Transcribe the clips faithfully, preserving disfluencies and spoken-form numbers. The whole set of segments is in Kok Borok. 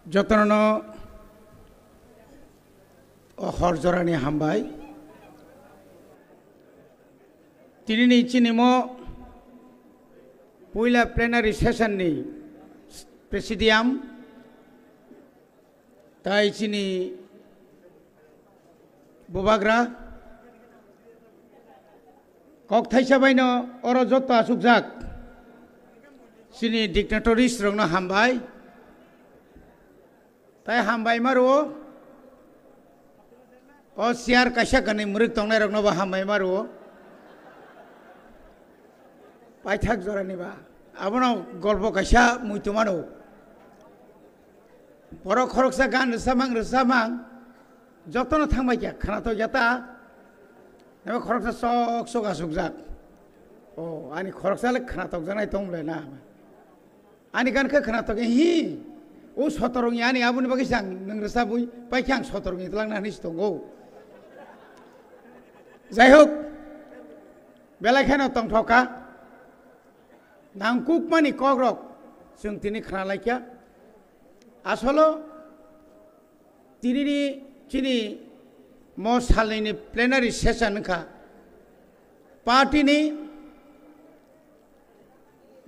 Jotono o hor jorani hambai. Tinini chini mo puila plenary session ni presidium tai chini bubagra kok thaisa baino oro joto asukjak chini dignitaries rokno hambai. Tai hambai ma rwo. O chair kaisa kanwi mwrwk tongnai rokno bo hambai ma rwo. Paithak jorani ba. Abono golpo kaisa muitu mano. Borok khoroksa gan rwsamang rwsamang jotono thangbai kha khwnatok ya ta. Ebo khoroksa sok sok asukjak. O ani khoroksa le khwnatok janai tong le na. Ani gan khe khwnatok hi. O sotorong ya ani aboni bagwi sang nang rwsa bui pai khe ang sotorong itlang na hinwi tongo. Jai hok, belai kheno tongthok kha. Nangkukmani kokrok chwng tini khna laikha. Asolo tinini chini mo salnini plenary session wngkha. Party ni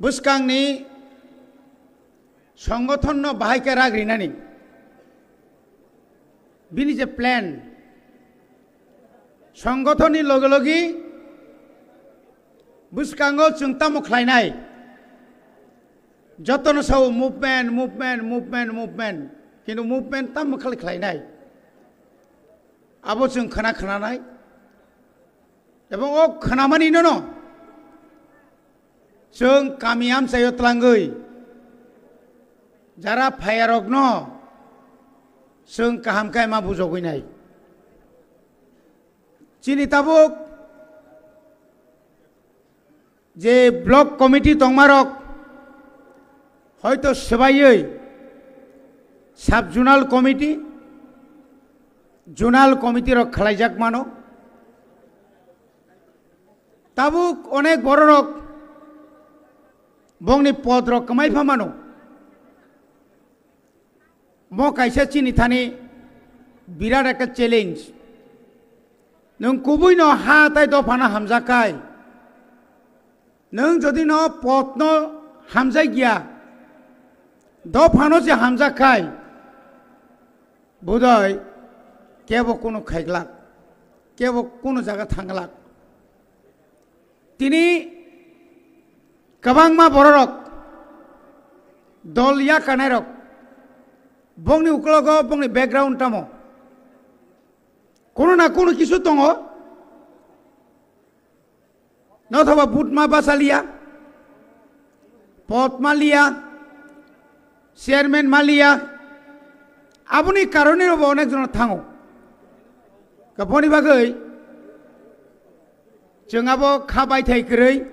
bwskangni songgothonno bahai khe ragrinani. Bini je plan, songgothonni loge loge bwskango chwng tamo khlainai? Jotono sao movement, movement, movement, movement. Kintu movement tamo khlai khlainai? Abo chwng khna khnanai. Ebong o khnamani nono chwng kami amchaio tlangwi jara phayarokno chwng kaham khe ma bujogwi nai. Chini tabuk je block committee tongmarok hoito swbaiwi sub zonal committee, zonal committee rok khlaijak mano. Tabuk onek bororok bongni podrok kwmai pha mano. Mo kaisa chini thani birat ekta challenge. Nwng kubui no ha tai dophano hamjak khai, nwng jodi no pod no hamjak ya, dophano se hamjak khai, budai kebo kunu khaiglak, kebo kunu jaga thanglak. Tini kwbangma bororok dol yakanairok bongni uklogo bongni background tamo? Kono na kono kisu tongo. Nothoba but ma basa liya, pod ma liya, chairman ma liya, aboni karone bo onek jon thango. Kaboni bagwi chwng abo kha baithai kwrwi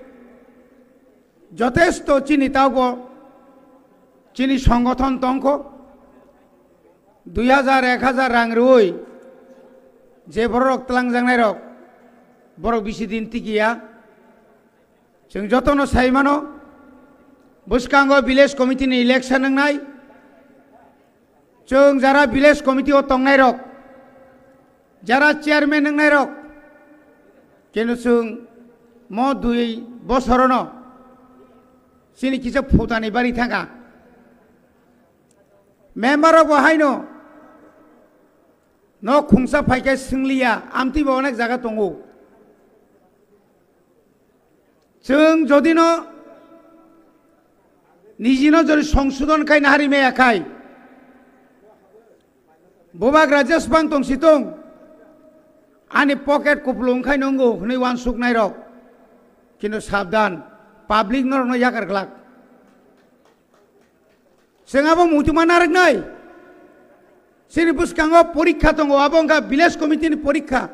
jotesto chini taubo chini songothon tongkho. Dui hajar, ek hajar rang rwui je bororok twlangjaknairok, borok bisi din tikiya. Chwng jotono sai mano, bwskango village committee ni election wngnai. Chwng jara village committee o tongnairok, jara chairman wngnairok, kenu chwng mo dui bosorono chini kisa phutani bari thangkha. Member rok bo haino no khungsa phaikhe swngliya, amtwi bo onek jaga tongo. Chwng jodi no niji no jodi songsodon khai nahari maya khai, bubak Rajesh bang tong si tong, ani pocket kupulung khai nongo hwnwi uansuk nairok. Kintu sabdan, public norokno yakar glak. Chwng abo muituma narwknai. Chini bwskango porikha tongo, abo wngkha village committee ni porikha.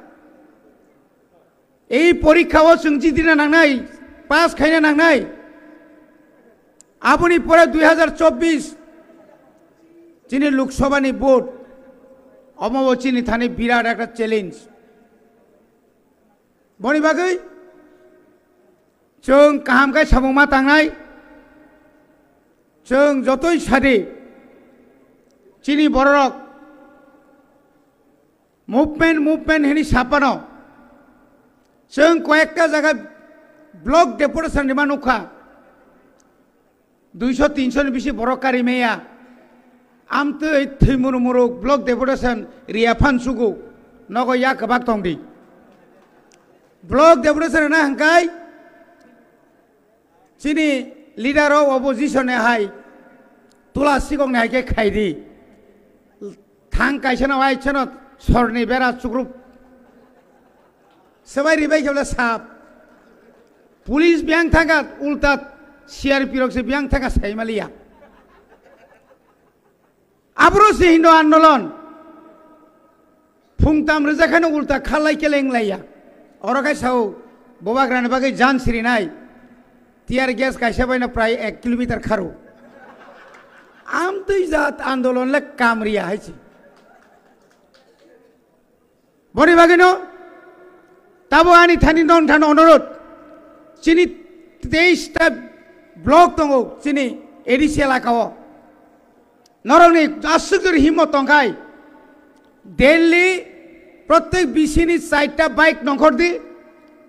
Ei porikha o chwng jitrina nangnai, pass khaina nangnai. Aboni pore dui hajar chobbish chini Lok Sabha ni vote, omo bo chini thani birat ekta challenge. Boni bagwi chwng kaham khe samung ma tangnai, chwng jotoi sadi Chini bororok movement, movement hini sapano. Chwng koyekta jaga block deputation rima nukha. Duiso tinso ni bisi borok kari maya. Amtwi thwimuru muru block deputation riya phan sugo. Nogo ya kwbak tongdi. Block deputation na hangkai. Chini leader of opposition ni hai tula sikok ni hai khe khai di. Thang kaisa no ai chano sorni bera chukrup. Sebai ribai khe bole sap. Police biyang thangkha ulta C R P rok se biyang thangkha sai maliya. Aboro se Hindu andolon. Phung tam rwjak haino ulta khalai keleng laiya. Oro khai sao, bubagrani bagwi jan sirinai. Tear gas kaisa baino prai ek kilometer kharo. Amtwi jat andolon le kamriya hai se. Boni bagwino tabo ani thani non thano onorot. Chini teis ta block tongo chini A D C elaka o. Norokni aswk jori himmo tongkhai, daily prottek bisini chaita bike nongkhor di,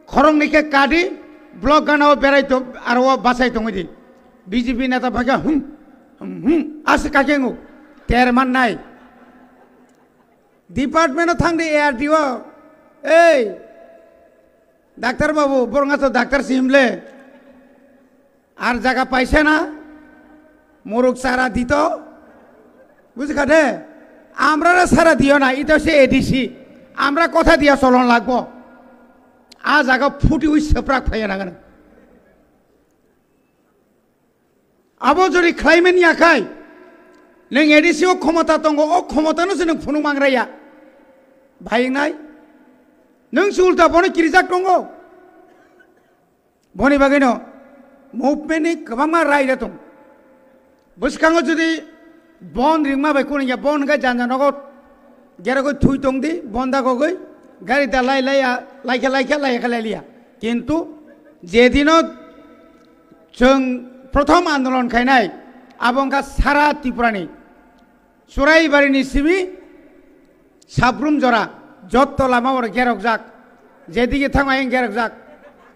khoroknwi khe kadi, block gana o berai tong, aro o bachai tongwi di. B J P neta phaikha, hum, hum, hum, aswk kakhe wngo, ter mannai. Department o thang di A R D O, ei, doctor babu, borok to doctor si himle. Ar jaga paisa na? Muruk sara dito? Bujikha de? Amrara sara diyo na, ito se A D C. Amra kotha diya solon lagbo. A jaga phuti ui seprak phaiya nangana. Abo jori khlaimen yakhai, neng A D C o khomota tongo, o khomota no se neng phunuk mangraya. Bhai nai? Neng se ulta bono kirijak tongo. Boni bagwino movement ni kwbangma raida tong. Bwskango jodi bon ringma bai kuno ya bon ga janja nogo gerogoi thui tong di, bon da gogoi gari da lai lai ya, lai kha lai kha lai kha lai liya. Kintu jedino chwng prothom andolon khainai abo wngkha sara Tripura ni Churaibari ni simi Sabrum jora, jotto lama oro gerokjak, jedigi thang ayeng gerokjak,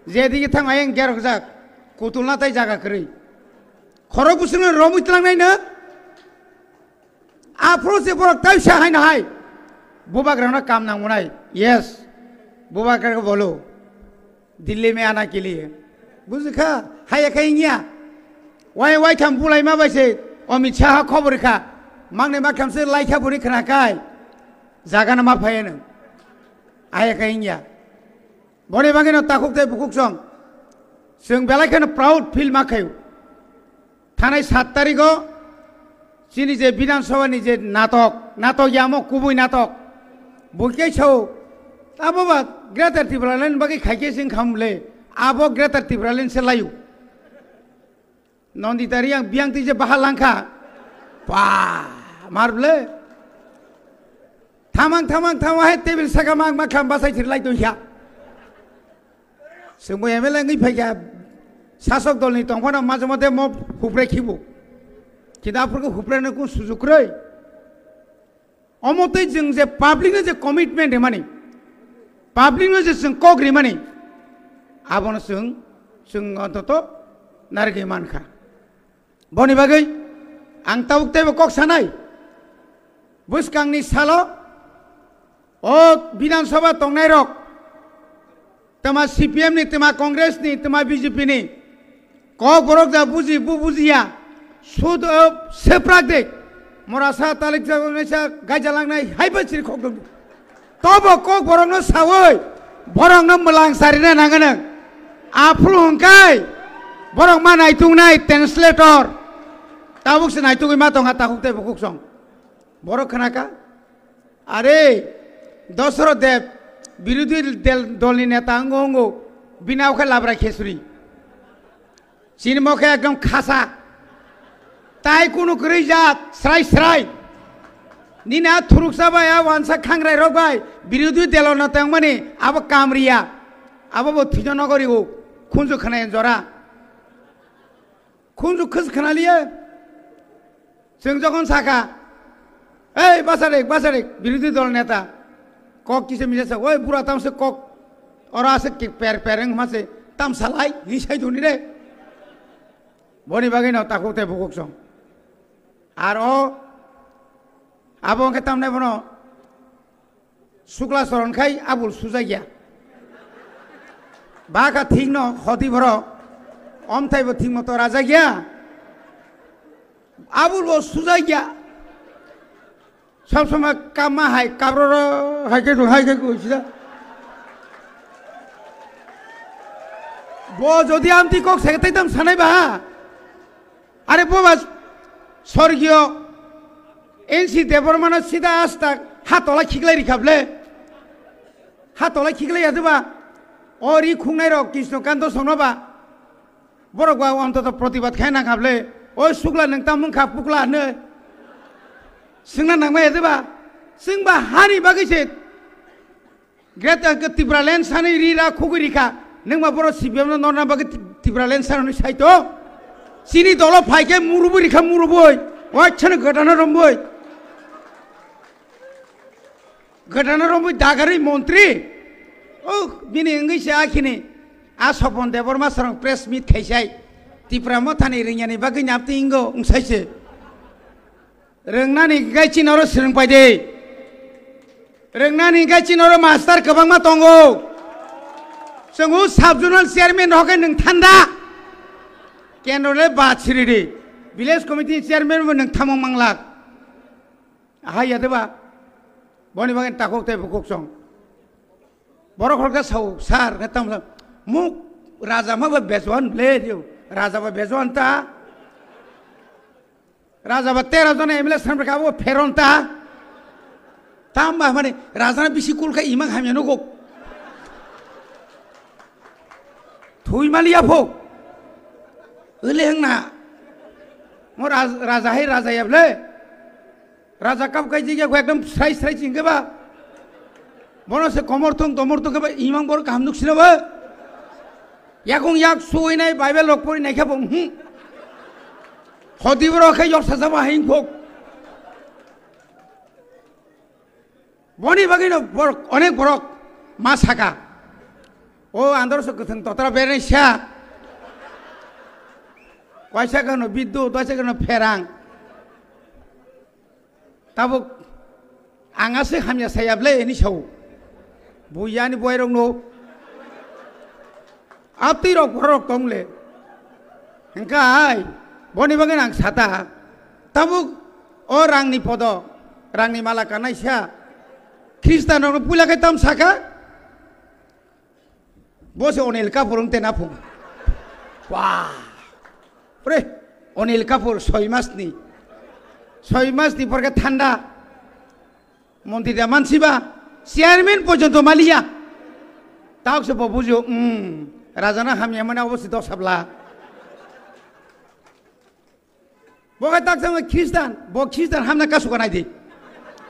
jedigi thang ayeng gerokjak, kutulna tai jaga kwrwi. Khorok bwswkno romwi twlangnai no, aphuru se borok taisa haino hai, bubagrano kam nangmunai, yes, bubagrano bolo. Delhi mein aana ke liye. Bujikha, haya khe wngya. Wai, wai kham bulai ma bai se, Amit Shah khobor kha. Mangne ma kham se lai kha buri khna kai. Jaga na ma phai no. Haya khe wngya. Boni bagwi no takhuk tei bukhuk song. Chwng belai kheno proud feel ma khayo. Thanai sat tarigo chini je Bidhan Sabha ni je natok, natok yamo kubui natok. Bo khe sao, abo ba Greater Tipraland bagwi khai khe sing kham le, abo Greater Tipraland se layu. Nandita Reang biyang twi je baha langkha. Pa, mar le. Thamang, thamang, thamang hai table saka mang ma kham basai thir lai tong kha. Chwngbo M L A wngwi phaikha, sasok dolni tongphano majra mote mo hupre khibo. Kintu aphurkhe hupreno kung sujuk kwrwi. Omo tei chwng je public no je commitment rimani, public no je chwng kok rimani, abono chwng, chwng ontoto narigwi mankha. Boni bagwi ang tabuk teibo kok sanai, bwskangni salo o Bidhan Sabha tongnairok, tama C P M ni, tama Congress ni, tama B J P ni kok borok ja buji, bu bujiya, sud, o, seprak de, mora sa talik sa, sa gaija langnai, haiba chiri khok dong. Tobo kok borokno sawi, borokno mwlang sarina nanganang. Aphuru hwnkai, borok ma naitungnai translator. Tabuk se naitugwi ma tongkha takhuk tei bukhuk song. Borok khnaka? Are, Dosoroth Deb, birodhi del, dolni neta wngo wngo, bini o khe labra khesuri. Chini mokhe ekdom khasa. Tai kunu kwrwi jat, srai srai. Nini a thuruksa bai, a wansa khangrai rok bai, birodhi delo no tongmani, abo kamriya. Abo bo thwino nogori o, khunju khnayan jora. Khunju khus khnaliya. Chwng jokhon sakha, Ei, basarik, basarik, birodhi dol neta. Kok kisa misa sa, oi, bura tamse kok. Ora se ki per per wng ma se, tam salai, hi sai duni re. Boni bagwi no takhuk tei bukhuk song. Ar o, abo hwnkhe tamnai bono, Sukla soron khai abul sujakya. Baka thikno khoti borok. Omthaibo thikmoto rajakya. Abul bo sujakya. Sob somoi kamma hai kabroro hai khe hai khe sida. Bo jodi amtwi kok se tei tam sanai ba. Are boba sorgiyo N C Debbarmano sida asta ha tola khiklai rikha ble. Ha tola khiklai ya ba. O ri khungnai rok Krishno Kanto songno ba. Borok ba ontoto protibad khai nang kha ble. O sukla nang tam wng kha pukla hwnwi. Swngna nangma ya ba. Swng ba hani bagwi se. Greater Tipraland sanwi ri ra khugwi rikha. Nwng ma borok C P M no norna bagwi Ti-, Tipraland sanwi saito. Chini dolo phaikhe murubwi rikha murubwi. Wachhano gotana rombwi. Gotana rombwi dagarwi montri. Oh, bini wngwi se akhini. A Sopon Debbarma sarong press meet khaisai. Tipra mothani ringyani bagwi napti ingo wngsaise. Rwngnani hingkai chini oro swrwng pai de. Rwngnani hingkai chini oro master kwbangma tongo. Chwng o sub zonal chairman rok khe nwng thanda. Kendro le ba siri di. Village committee chairman bo nwng thamung manglak. Ahai ya de ba. Boni bagwi takhuk tei bukhuk song. Borok khoroksa sao, "Sir, nge tamo muk raja ma ba bejuan ble dio. Raja ba bejuan ta." Raja ba tero jona M L A samrwkha abo pheron ta. Tamba mani raja na bisi kulkha imang hamya nugo. Thui mali apho. Ele hengna. Mo raj-, raja hai raja ya ble. Raja kap kai jigya ko ekdom srai srai chingke ba. Bono se komor thung tomor thung ke ba imang bor kaham nuk sina ba. Yakung yak suinai Bible rok pori nai khe bo, hmm. Khoti borok khe yok saja ba hain khok. Boni bagwi no borok, onek borok ma saka. O andor so kwthwng totra berai sa. Waisa kano biddu, waisa kano pherang. Tabuk ang ase hamya saya ble, ini sao. Bui yani buai rok no. Apti rok borok tong le. Hingkai, boni bagwi ang sata. Tabuk o rangni podo, rangni mala kanai sa. Khristan rok no puila khe tam saka. Bo se Onil Kapoor wng tena phung. Wah. Pre, Onil Kapoor soi mas ni. Soi mas ni porke thanda. Montri da mansi ba. Chairman porjonto maliya. Tauk se bo bujo, hmm. Rajana hamya mane obo se dosabla. Bo khe tak jangma Khristan, bo Khristan hamna kasuka nai di.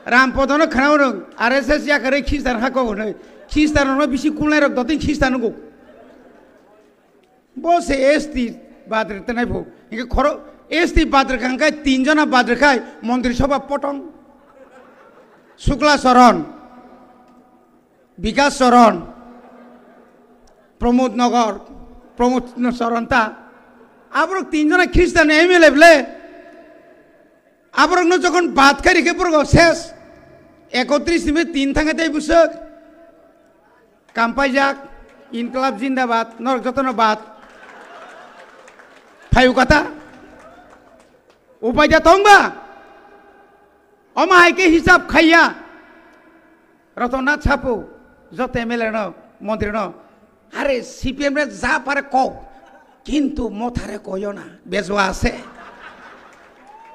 Ram Podono khana rwng, R S S yakarwi Khristan hako hwnwi. Khristan rokno bisi kulnai rok dotwi Khristan nugo. Bo se S T badre tenai pho. Inke khoro S T badre kangkai tin jona badre khai montri soba potong. Sukla Soron. Bikas Soron, Pramod Nagar, Pramod Soron ta. Aborok tin jona Khristan M L A ble. Aborokno jokhon bad khai rikhe borok ses. Ekotris ni tin thangkhe tei bwswk. Kampaijak, Inklab Jindabad, norok jotono bad. Phayu kata. Upai da tong ba? Omo hai khe hisab khaiya. Ratan Nath sapu, joto M L A no, montri no. Are C P M re ja pare kok. Kintu mothare koyo na, bejua ase.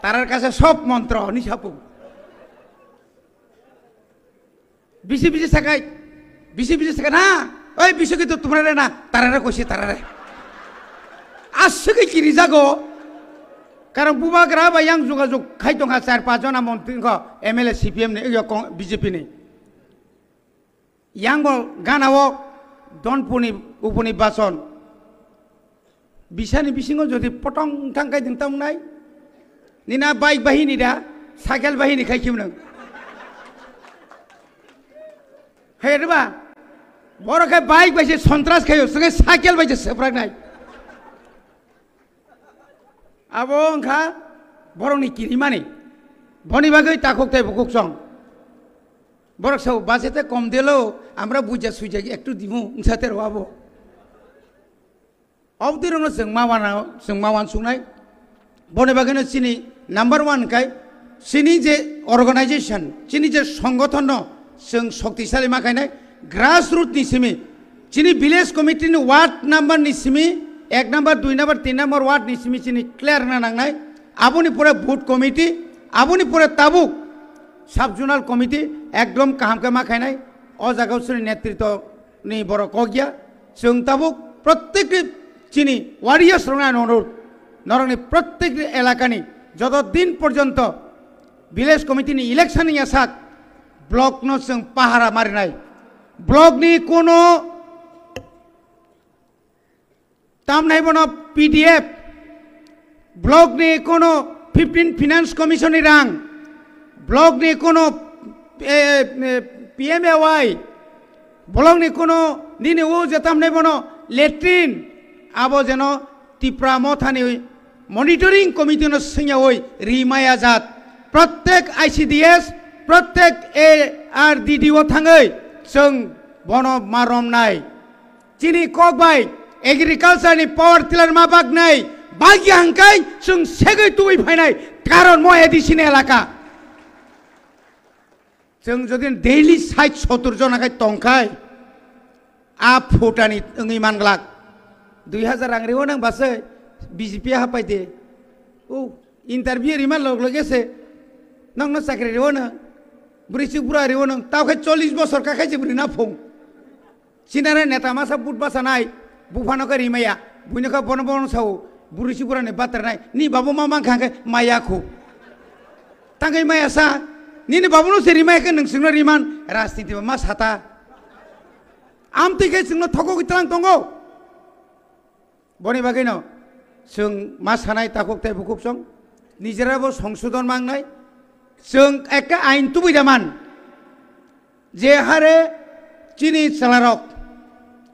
Tarar kache sob montro ni sapu. Bisi bisi sakai, bisi bisi sakai na, oi bisi gitu tumra re na, tarare kosi tarare. Aswk kiri jago. Karon bubagra ba yang jogajog khai tongkha char pach jona montri ko M L A C P M ni, yo kong B J P ni. Yang bo gana o Donpuni uponi bason. Bisani bisingo jodi potong thang kai ding tong nai. Nina bai bahini da. Cycle bahini khai khim nang. Hai riba. Borok khe bike bai se sontras khayo, swnge cycle bai se seprak nai. Abo wngkha borokni kirimani. Boni bagwi takhuk tei bukhuk chong. Borok sao, "Base te kom dilo, amra buja suija ektu dimu," wngsa te rw abo. Obdirokno chwng ma wana, chwng ma wansuknai. Boni bagwino chini number one kai, chini je organization, chini je songgothonno chwng shoktisali ma khainai, grassroot ni simi, chini village committee ni ward number ni simi, ek number, dui number, tin number ward ni simi chini clear na nangnai. Aboni pore booth committee, aboni pore tabuk sub zonal committee ekdom kaham khe ma khainai. O jaga o chini netritwo ni borok kok ya. Chwng tabuk prottek chini warriors rokno ano norokni prottek elakani joto din porjonto village committee ni election ni yasak block no chwng pahara marinai. Block ni kono tamnai bono P D F, block ni kono fifteen finance commission ni rang, block ni kono, eh, eh, P M A Y, block ni kono nini o je tamnai bono latrine, abo jeno Tipra Mothani monitoring committee no swngyawi rimaya jat. Prottek I C D S, prottek A R D D o thangwi chwng bono ma romnai. Chini kok bai agriculture ni power tiller ma baknai, bagya hangkai chwng segwi tubui phainai, karon mo A D C ni elaka. Chwng jodi daily sait sotur jona khai tongkhai, a phutani wngwi manglak. Dui hajar rang riwo nang base B J P hapai de. O interview rima log loge se nokno chakri riwo nang. Bwrwi chuk bura riwo nang. Tao khai chollish bosor ka khai je bwrwi na phung. Sinare neta masa but basa nai, buphano khe rimaya, buino khe bono bono sao, buru si burani batra nai, ni babu ma mang kha khe maya khu. Tangkai maya sa, nini babu no se rimaya khe nung singno riman, rajniti ba ma sata. Amtwi khe singno thokogwi tlang tongo. Boni bagwino chwng ma sanai takhuk tei bukhuk song, nijera bo songsodon mangnai, chwng ekta ain tubui da man. Je hare chini chwlarok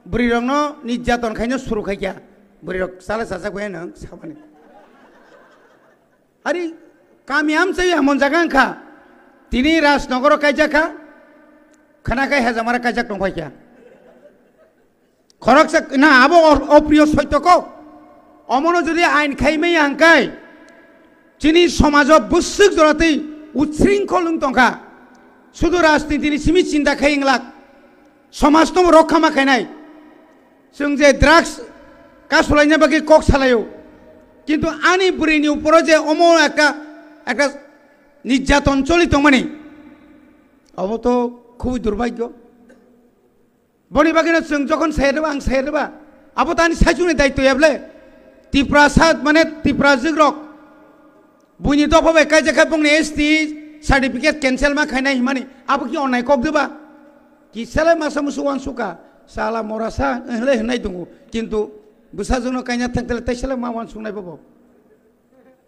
bwrwirokno nirjaton khaino suru khaikha, bwrwirok chala chajak bai nang samani. Ari kami amchai hamon jaga wngkha, tini Rajnogoro kaijak kha, khana khai hejamara kaijak tongphaikha. Khoroksa na abo or-, opriyo soityo ko. Omono jodi ain khaimai hangkai, chini somajo bwswk joratwi utsringkhol wng tongkha. Sudu rajnitini simi chinta khai wnglak. Somaj tomo rokha ma khainai. Chwng je drugs kasulaina bagwi kok salaio. Kintu ani bwrwini uporo je omo ekta, ekta nirjaton choli tongmani. Obo to khubui durbhagyo. Boni bagwino chwng jokhon sayareba, ang sayareba, abo tani saichungni daityo ya bole? Tiprasa mane Tiprajwk rok buini dopha bai kaijak kha bongni S T certificate cancel ma khainai himani, abo ki onnai kok deba? Ki sele masa musu wansuka, sala morasa hinle hinai dungu, kintu bwsajwkno kaina thangtele tai sele ma wansuknai bobo.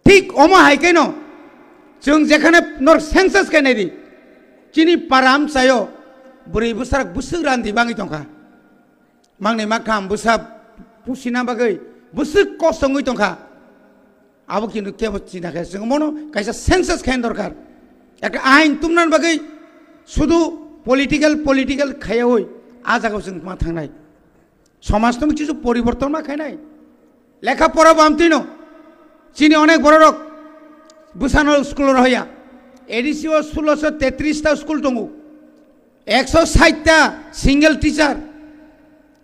Thik omo hai khe no, chwng jekhane nor census khe nai di, chini para amchaio bwrwi bwsarok bwswk randi bangwi tongkha, mangni makham bwsa pusina bagwi bwswk kosongwi tongkha. Abo kintu kebo china khe chwng mono kaisa census khe dorkar, ekta ain tumna bagwi sudu political, political khaiyawi a jagao chwng ma thangnai. Somaj tong kichu poriborton ma khainai. Lekha pora bo amtwino. Chini onek bororok bwsano school rohoya. A D C o sulosho tetris ta school tongo. Ekso sait ta single teacher.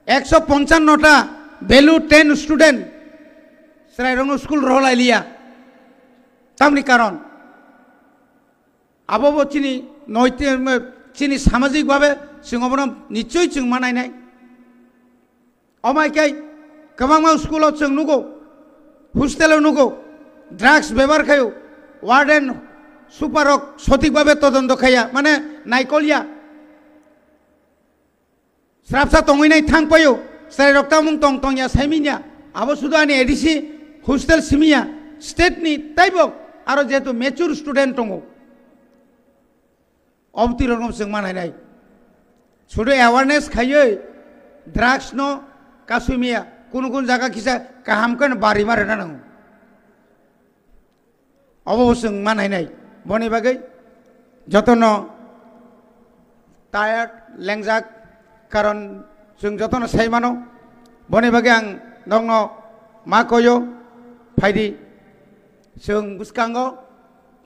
Ekso ponchanno ta value ten student. Chwrairokno school roholai liya. Tamni karon. Abo bo chini noiti-, chini samajik babe chwng obono nichoi chwng ma nainai. Omai khe kwbangma school o chwng nugo, hostel o nugo, drugs bebohar khaio, warden, super rok sothik babe todonto khaiya, mane naikolya. Srapsa tongwi nai thang paio, chwrai rok tamung tong tong ya sai minya, abo sudu ani A D C hostel simi ya, state ni taibo aro jehetu mature student tongo, Obwtirokno chwng manhainai. Sudu awareness khaiwi drugs no kasumia kunu kunu jaga kisa kaham khe barima rwna nango. Obo bo chwng manhainai. Boni bagwi jotono tired, lengjak, karon chwng jotono sai mano. Boni bagwi ang nokno ma koyo, phaidi. Chwng bwskango,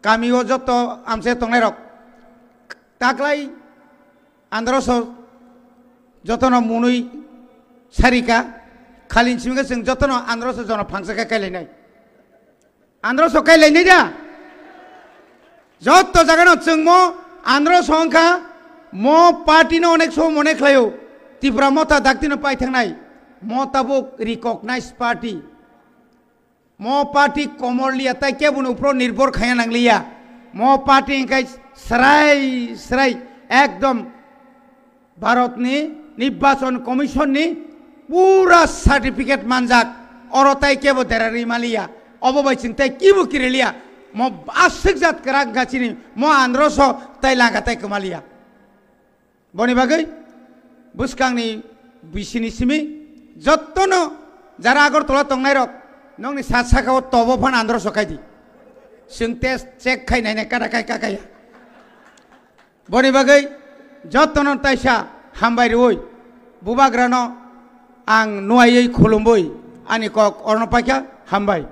kamio joto amse tongnairok, taklai androso jotono munui sarika, khalin simikhe chwng jotono androso jono phangsa khe kailainai. Androso kailainai da? Joto jagano chwngmo androso wngkha, mo party no onek so mone khlaio, Tipra Motha daktino paithangnai, mo tabuk recognized party. Mo party komor liya, tai kebo ni upro nirbhor khaya nang liya. Mo party hingkai srai, srai, ekdom Bharat ni Nirbachon Commission ni pura certificate manjak. Oro tai kebo derari maliya. Obo bai chwng tai kibo kiriliya. Mo aswk jat kwrak gachini, mo androso tai langa tai kwmaliya. Boni bagwi bwskangni bisini simi jottono jara Agartala tongnairok nokni sat sakao tobo phan andro sokaidi. Chwng test check khai nainai kada kai kakaya. Boni bagwi jottono taisa hambai rwui bubagrano ang nuaiwi khulumwi ani kok orno paikha, hambai.